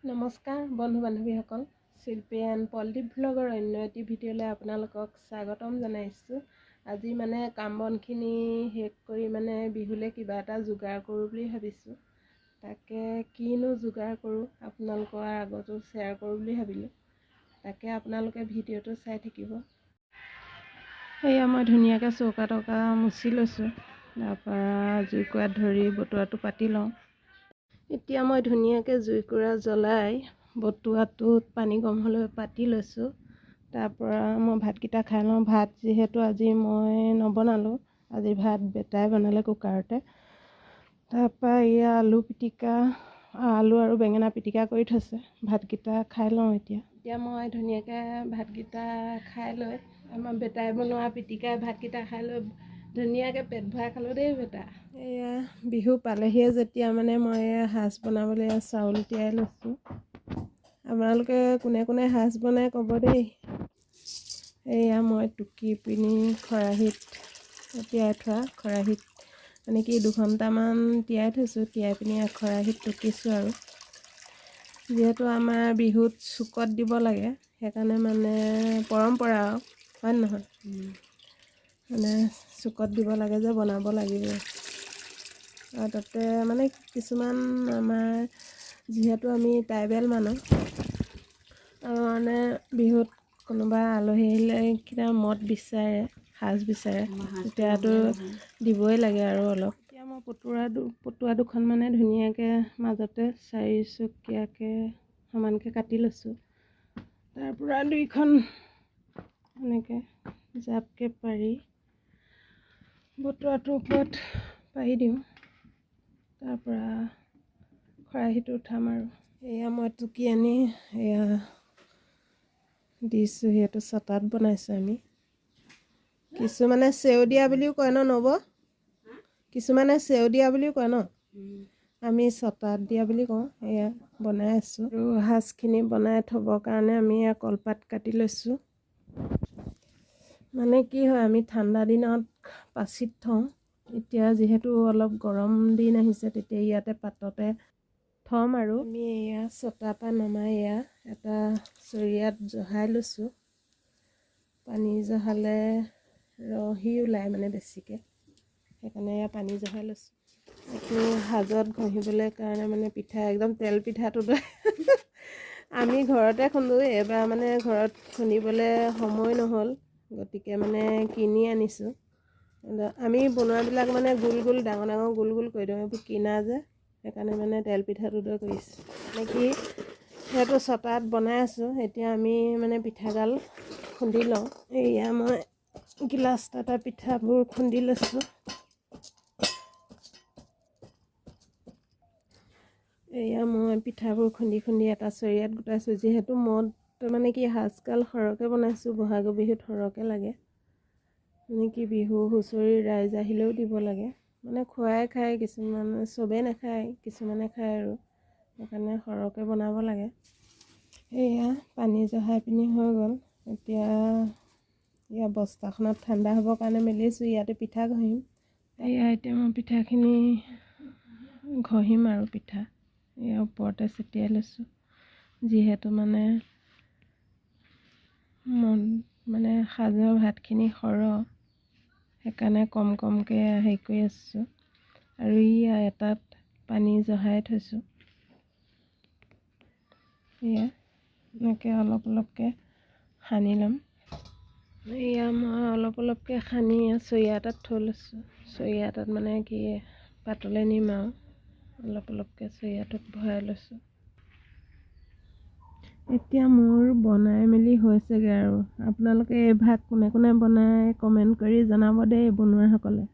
নমস্কাৰ বন্ধু বান্ধৱীসকল, শিল্পী এণ্ড পলদ্বীপ ভ্লগৰ অন্য এটি ভিডিঅ'লৈ আপোনালোকক স্বাগতম জনাইছোঁ। আজি মানে কাম বনখিনি শেষ কৰি মানে বিহুলৈ কিবা এটা যোগাৰ কৰোঁ বুলি ভাবিছোঁ। তাকে কিনো যোগাৰ কৰোঁ আপোনালোকৰ আগতো শ্বেয়াৰ কৰোঁ বুলি ভাবিলোঁ। তাকে আপোনালোকে ভিডিঅ'টো চাই থাকিব। সেয়া মই ধুনীয়াকৈ চৌকা টকা মুচি লৈছোঁ। তাৰপৰা জুইকুৰাত ধৰি বটুৱাটো পাতি লওঁ। এতিয়া মই ধুনীয়াকৈ জুইকুৰা জ্বলাই বটুৱাটোত পানী গৰম হ'বলৈ পাতি লৈছোঁ। তাৰপৰা মই ভাতকেইটা খাই লওঁ। ভাত যিহেতু আজি মই নবনালোঁ, আজি ভাত বেটাই বনালে কুকাৰতে। তাৰপৰা এয়া আলু পিটিকা, আলু আৰু বেঙেনা পিটিকা কৰি থৈছে। ভাতকেইটা খাই লওঁ এতিয়া। এতিয়া মই ধুনীয়াকৈ ভাতকেইটা খাই লৈ, আমাৰ বেটাই বনোৱা পিটিকাই ভাতকেইটা খাই লৈ ধুনীয়াকৈ পেট ভৰাই খালোঁ দেই বেটা। এয়া বিহু পালেহিয়ে যেতিয়া মানে মই সাজ বনাবলৈ চাউল তিয়াই লৈছোঁ। আপোনালোকে কোনে কোনে সাজ বনাই ক'ব দেই। এয়া মই টুকি পিনি খৰাহীত তিয়াই থোৱা, খৰাহীত মানে কি 2 ঘণ্টামান তিয়াই থৈছোঁ। তিয়াই পিনি খৰাহীত টুকিছোঁ আৰু যিহেতু আমাৰ বিহুত চুকত দিব লাগে, সেইকাৰণে মানে পৰম্পৰা আৰু, হয় নহয়? মানে চুকত দিব লাগে যে বনাব লাগিব। আৰু তাতে মানে কিছুমান আমাৰ যিহেতু আমি ট্ৰাইবেল মানুহ আৰু মানে বিহুত কোনোবা আলহী আহিলে কিবা মদ বিচাৰে, সাজ বিচাৰে, তেতিয়াতো দিবই লাগে আৰু অলপ। এতিয়া মই পটুৱা দুখন মানে ধুনীয়াকৈ মাজতে চাৰিচুকীয়াকৈ সমানকৈ কাটি লৈছোঁ। তাৰপৰা দুইখন এনেকৈ জাপকৈ পাৰি বটুৱাটোৰ ওপৰত পাৰি দিওঁ। তাৰপৰা খৰাহীটো উঠাম আৰু এয়া মই টুকি আনি এয়া দিছোঁ। সেইটো চটাত বনাইছোঁ আমি। কিছুমানে চেও দিয়া বুলিও কয় ন নব? কিছুমানে চেও দিয়া বুলিও কয় ন? আমি চটাত দিয়া বুলি কওঁ। এয়া বনাই আছোঁ আৰু সাজখিনি বনাই থ'বৰ কাৰণে আমি এয়া কলপাত কাটি লৈছোঁ। মানে কি হয়, আমি ঠাণ্ডা দিনত পাচিত থওঁ। এতিয়া যিহেতু অলপ গৰম দিন আহিছে, তেতিয়া ইয়াতে পাততে থ'ম। আৰু আমি এয়া চটাৰ পৰা নমাই এয়া এটা চৰিয়াত জহাই লৈছোঁ। পানী জহালে ৰহি ওলায় মানে বেছিকৈ, সেইকাৰণে এয়া পানী জহাই লৈছোঁ। এইটো সাজত ঘঁহিবলৈ কাৰণে মানে পিঠা একদম তেল পিঠাটো আমি ঘৰতে খুন্দোঁ। এইবাৰ মানে ঘৰত খুন্দিবলৈ সময় নহ'ল, গতিকে মানে কিনি আনিছোঁ। আমি বনোৱাবিলাক মানে গোল গোল ডাঙৰ ডাঙৰ গোল গোল কৰি দিওঁ। এইবোৰ কিনা যে, সেইকাৰণে মানে তেল পিঠাটো দৰে কৰিছোঁ। মানে কি, সেইটো চটাত বনাই আছোঁ। এতিয়া আমি মানে পিঠাগাল খুন্দি লওঁ। এয়া মই গিলাচ এটা পিঠাবোৰ খুন্দি লৈছোঁ। এয়া মই পিঠাবোৰ খুন্দি খুন্দি এটা চৰিয়াত গোটাইছোঁ। যিহেতু মদ মানে কি সাজকাল সৰহকৈ বনাইছোঁ, বহাগৰ বিহুত সৰহকৈ লাগে। মানে কি, বিহু হুঁচৰি ৰাইজ আহিলেও দিব লাগে, মানে খুৱাই খায় কিছুমান, চবেই নাখায়, কিছুমানে খায় আৰু সেইকাৰণে সৰহকৈ বনাব লাগে। এয়া পানী জহাই পিনি হৈ গ'ল। এতিয়া এয়া বস্তাখনত ঠাণ্ডা হ'বৰ কাৰণে মেলিছোঁ। ইয়াতে পিঠা ঘঁহিম। এয়া এতিয়া মই পিঠাখিনি ঘঁহিম আৰু পিঠা এয়া ওপৰতে ছটিয়াই লৈছোঁ। যিহেতু মানে মন মানে সাজৰ ভাতখিনি সৰহ, সেইকাৰণে কম কমকৈ হেৰি কৰি আছোঁ। আৰু ইয়া এটাত পানী জহাই থৈছোঁ। এয়া এনেকৈ অলপ অলপকৈ সানি ল'ম। এয়া মই অলপ অলপকৈ সানি চৰিয়া এটাত থৈ লৈছোঁ। চৰিয়া এটাত মানে কি পাতলৈ নিম আৰু অলপ অলপকৈ চৰিয়াটোত ভৰাই লৈছোঁ। এতিয়া মোৰ বনাই মেলি হৈছেগৈ আৰু আপোনালোকে এই ভাগ কোনে কোনে বনায় কমেণ্ট কৰি জনাব দেই বনোৱাসকলে।